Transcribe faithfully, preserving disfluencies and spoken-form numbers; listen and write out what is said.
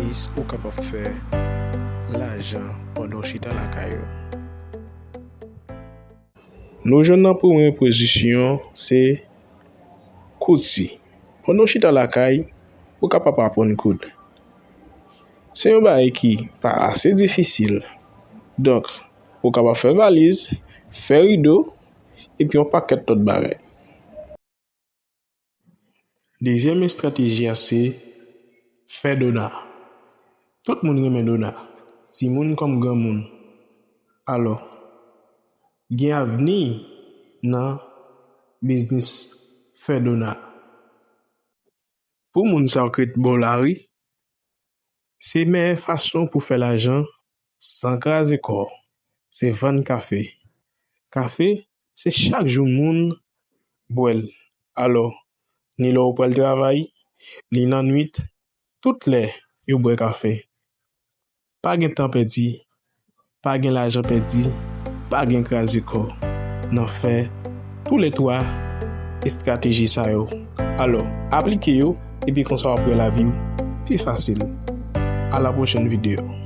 Is ou kapab fè lajan pandan w chita lakay ou. Nou jwenn nan premye pozisyon se kouti. Pandan w chita lakay, ou kapab aprann koud. Se yon bagay ki pa ase difisil. Donk, ou kapab fè valiz, fè rido, epi yon pakèt lòt bagay. Dezyèm estrateji a se fè dona. Tout moun renmen dona, timoun kòm granmoun. Alò, gen avni nan biznis fè dona. Pou moun sa yo k ret bò lari, se meyè fason pou fè lajan san kraze kò, se vann kafe. Kafe, se chak jou moun bwè l. Alò, ni lè w pral travay, ni nan nwit, tout lè yo bwè kafe. Pa gen tan pèdi, pa gen lajan pèdi, pa gen kraze kò nan fè toulètwa estrateji sa yo. Alò, aplike yo epi konsa w ap wè lavi w pi fasil. A la pwochèn videyo.